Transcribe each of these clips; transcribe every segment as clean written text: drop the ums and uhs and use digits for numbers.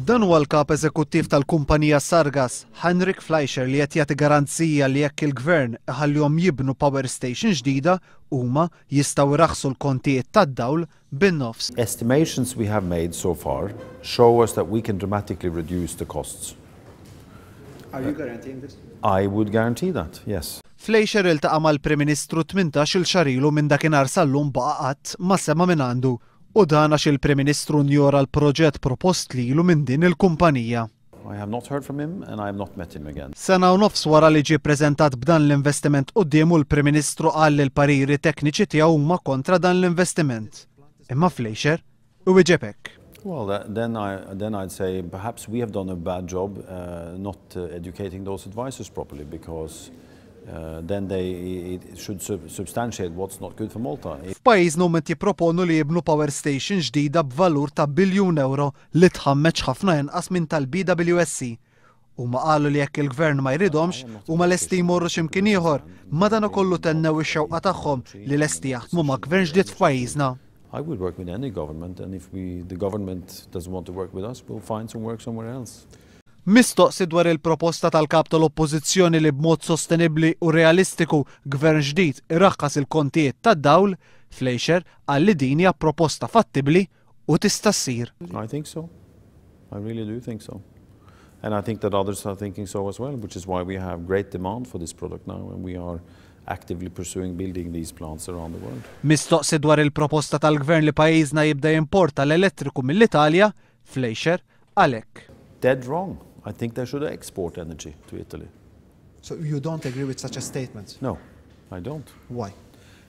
Dan huwa l-Kap Eżekuttiv tal-kumpanija Sargas, Heinrich Fleischer li qed jagħti garanzija li jekk il-Gvern iħallihom jibnu power station ġdida, huma jistgħu jraħħsu l-kontijiet tad-dawl bin-nofs. Estimations we have made so far show us that we can dramatically reduce the costs. Are you guaranteeing this? I would guarantee that, yes. Fleischer iltaqa' mal-Prim Ministru 18-il xahar ilu minn dakinhar sal-lum baqa' qatt ma sema' mingħandu. U dan għax il-Prim Ministru njora l-proġett propost lilu minn din il-kumpanija. I have not heard from him and I have not met him again. Sena u nofs wara li ġie ppreżentat b'dan l-investiment quddiemu l-Prim Ministru qal li l-pariri tekniċi tiegħu huma kontra dan l-investiment. Imma Fleischer iwieġeb hekk. Well, then, I, then I'd say perhaps we have done a bad job uh, not uh, educating those advisors properly because uh, then they it should sub substantiate what's not good for Malta. F'pajjiżna huma qed jipproponu li jibnu power station ġdida b'valur ta' biljun ewro li tħammeġ ħafna inqas minn tal-BWSC. Huma qalu li jekk il-Gvern ma jridhomx, huma lesti jmorru xi mkien ieħor, madankollu tennew ix-xewqa tagħhom li lesti jaħdmu ma' Gvern ġdid f'pajjiżna. I would work with any government and if we, the government doesn't want to work with us, we'll find some work somewhere else. Mistoqsi dwar il-proposta tal-Kap tal-Oppożizzjoni li b'mod sostenibbli u realistiku Gvern ġdid iraħħas il-kontijiet tad-dawl, Fleischer qal li din hija proposta fattibbli u tista' ssir. I think so. I really do think so. And I think that others are thinking so as well, which is why we have great demand for this product now and we are actively pursuing building these plants around the world. Mistoqsi dwar il-proposta tal-Gvern li pajjiżna jibda jimporta l-elettriku mill-Italja, Fleischer qal hekk. Dead wrong. I think they should export energy to Italy. So you don't agree with such a statement? No, I don't. Why?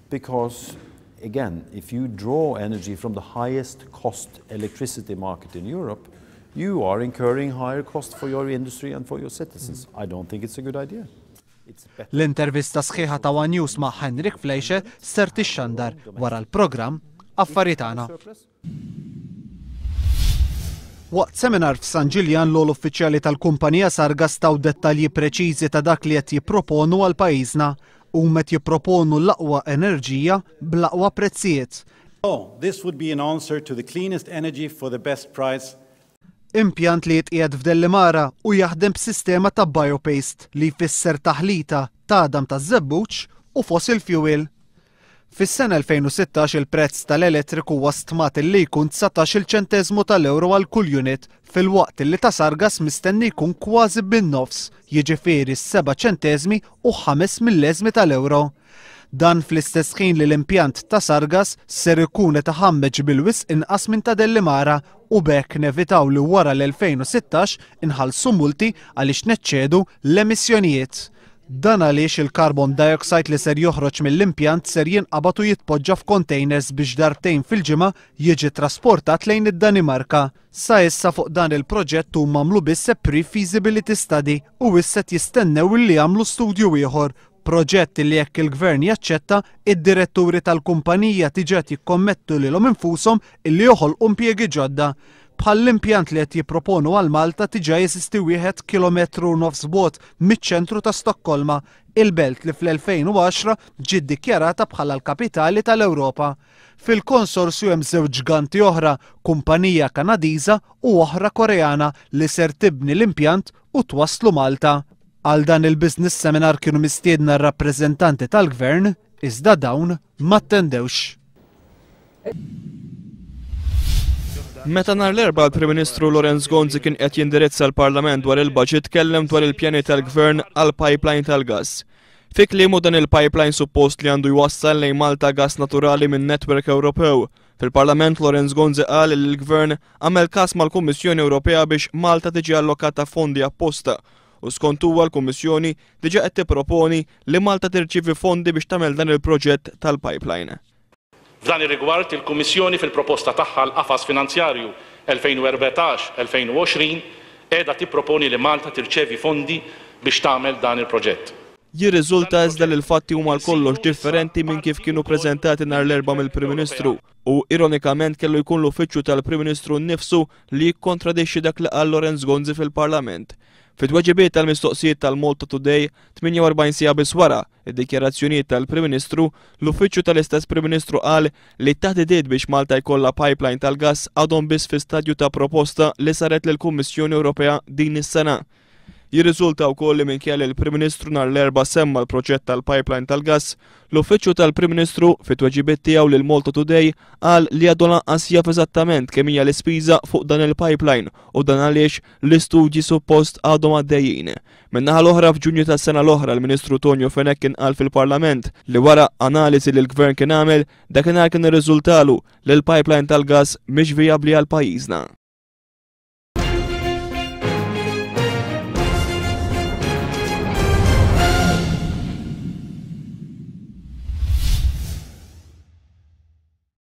Because, again, if you draw energy from the highest cost electricity market in Europe, you are incurring higher cost for your industry and for your citizens. I don't think it's a good idea. L-intervista sħiħa ta' One News ma' Henrik Fleischer ser tixxandar wara l-programm Affari Tagħna. Waqt seminar f'San Ġiljan l-ogħla uffiċjali tal-kumpanija Sargas taw dettalji preċiżi ta' dak li qed jipproponu għal pajjiżna. Huma qed jipproponu l-aqwa enerġija bl-aqwa prezzijiet. So, this would be an answer to the cleanest energy for the best price. Impjant li jitqiegħed f'Dellimara u jaħdem b'sistema ta' biopaste li jfisser taħlita ta' għadam taż-żebbuġ u fossil fuel. Fis-sena 2016 il-prezz tal-elettriku huwa stmat li jkun 19-il ċenteżmu tal-ewro għal kull unit filwaqt li ta' Sargas mistenni jkun kważi bin-nofs, jiġifieri 7 ċenteżmi u 5 milleżmi tal-ewro. Dan fl-istess ħin li l-impjant ta' Sargas ser ikun qed iħammeġ bil-wisq inqas minn ta' Dellimara u b'hekk nevitaw li wara l-2016 inħallsu multi għaliex neċċedu l-emissjonijiet. Dan għaliex il-carbon dioxide li ser joħroġ mill-impjant ser jinqabad u jitpoġġa f'containers biex darbtejn fil-ġimgħa jiġi trasportat lejn id-Danimarka. Sa issa fuq dan il-proġett huma għamlu biss a pre-feasibility study u issa qed jistennew li jagħmlu studju ieħor, proġett li jekk il-Gvern jaċċetta, id-diretturi tal-kumpanija diġà qed jikkommettu lilhom infushom illi joħolqu impjiegi ġodda. Bħall-impjant li qed jipproponu għal Malta diġà jeżisti wieħed kilometru u nofs bogħod miċ-ċentru ta' Stokkolma, il-belt li fl-2010 ġiet dikjarata bħala l-kapitali tal-Ewropa. Fil-konsorzju hemm żewġ ġganti oħra, kumpanija Kanadiża u oħra Koreana li ser tibni l-impjant u twasslu Malta. Għal dan il-business seminar kienu mistiedna r-rappreżentanti tal-Gvern, iżda dawn m'attendewx. Meta nhar l-Erbgħa l-Prim Ministru Lawrence Gonzi kien qed jindirizza l-Parlament dwar il-budget tkellem dwar il-pjani tal-Gvern għal pipeline tal-gass. Fi kliemu dan il-pipeline suppost li għandu jwassal lejn Malta gass naturali minn netwerk Ewropew. Fil-Parlament Lawrence Gonzi qal li l-Gvern għamel każ mal-Kummissjoni Ewropea biex Malta tiġi allokata fondi apposta u skont huwa l-Kummissjoni diġa qed tipproponi li Malta tirċievi fondi biex tagħmel dan il-proġett tal-pipeline. F'dan ir-rigward, il-Kummissjoni fil-proposta tagħha għall-Qafas Finanzjarju 2014-2020 qiegħda tipproponi li Malta tirċevi fondi biex tagħmel dan il-proġett. Jirriżulta iżda li l-fatti huma għal kollox differenti minn kif kienu ppreżentati nhar l-Erbgħa mill-Prim Ministru u ironikament kellu jkun l-Uffiċċju tal-Prim Ministru nnifsu li jikkontradixxi dak li qal Lawrence Gonzi fil-Parlament. Fi tweġibiet tal-mistoqsijiet tal-Malta Today, 48 siegħa biss wara id-dikjarazzjonijiet tal-Prim Ministru, l-Uffiċċju tal-istess Prim Ministru qal li t-taħdidiet biex Malta jkollha pipeline tal-gass għadhom biss fi stadju ta' proposta li saret lill-Kummissjoni Ewropea din is-sena. Jirriżulta wkoll li minkejja li l-Prim Ministru nhar l-Erbgħa semma l-proġett tal-pipeline tal-gass, l-Uffiċċju tal-Prim Ministru fit-tweġibiet tiegħu lil Malta Today qal li għadu lanqas jaf eżattament kemm hija l-ispiża fuq dan il-pipeline u dan għaliex l-istudji suppost għadhom għaddejjin. Min-naħa l-oħra f'Ġunju tas-sena l-oħra l-Ministru Tonio Fenech kien qal fil-Parlament li wara analiżi li l-Gvern kien għamel, dakinhar kien irriżultalu li l-pipeline tal-gass mhix vijabbli għal pajjiżna.